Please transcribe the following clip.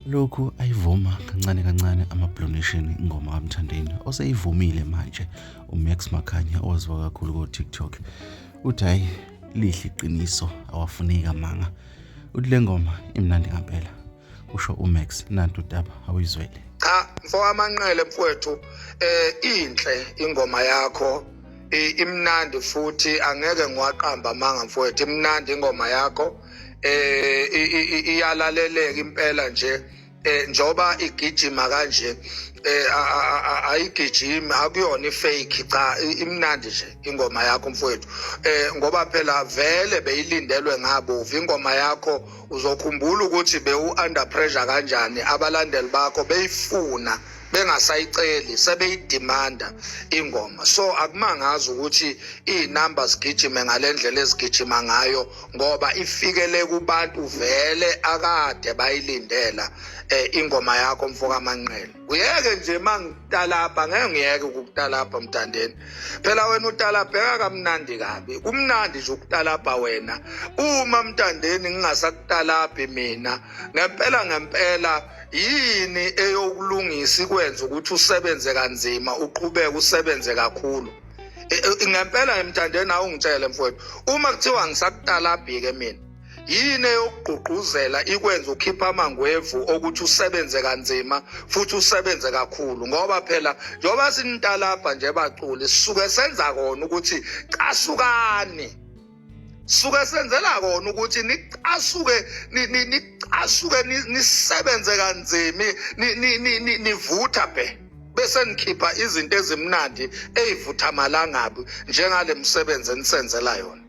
Lokhu ayivuma kancane kancane ama-Blue Nation ingoma kaMthandeni oseyivumile manje uMax Makhanya owaziwa kakhulu ko-TikTok uthi hhayi lihle iqiniso awafuneki amanga uthi le ngoma imnandi ngampela kusho uMax nantu udaba awuyizwele. Cha mfokaManqele mfowethu eh inhle ingoma yakho imnandi futhi angeke ngiwaqamba amanga mfowethu imnandi ingoma yakho eh iyalaleleka impela nje eh njoba igijima kanje eh ayigijimi akuyona ifake cha imnandi nje ingoma yakho mfowethu eh ngoba phela vele beyilindelwe ngabovu ingoma yakho uzokhumbula ukuthi bewu under pressure kanjani abalandeli bakho beyifuna bengasayiceli sebeyidimanda ingoma so akumangazi ukuthi iy'namba zigijime ngale ndlela ezigijima ngayo ngoba ifikele kubantu vele akade bayilindela eh, ingoma yakho mfoka manqele uyeke nje mangitalabha ngeke ngiyeke ukukutalabha mthandeni phela wena utalabheka kamnandi kabi kumnandi nje ukutalabha wena uma mthandeni ngingasakutalabhi mina ngempela ngempela yini eyokulungisa ikwenza ukuthi usebenze kanzima uqhubeke usebenze kakhulu e, e, ngempela emthandeni awungitshele mfowethu uma kuthiwa ngisakutalabhi-ke mina yini eyokugqugquzela ikwenza ukhipha amangwevu okuthi usebenze kanzima futhi usebenze kakhulu ngoba phela njengoba sinitalabha nje baculi sisuke senza kona ukuthi casukani suke senzela kona ukuthi nicasuke nicasuke nisebenze kanzima nivutha bhe bese nikhipha izinto ezimnandi eyivutha amalangabi njengale msebenzi enisenzela yona.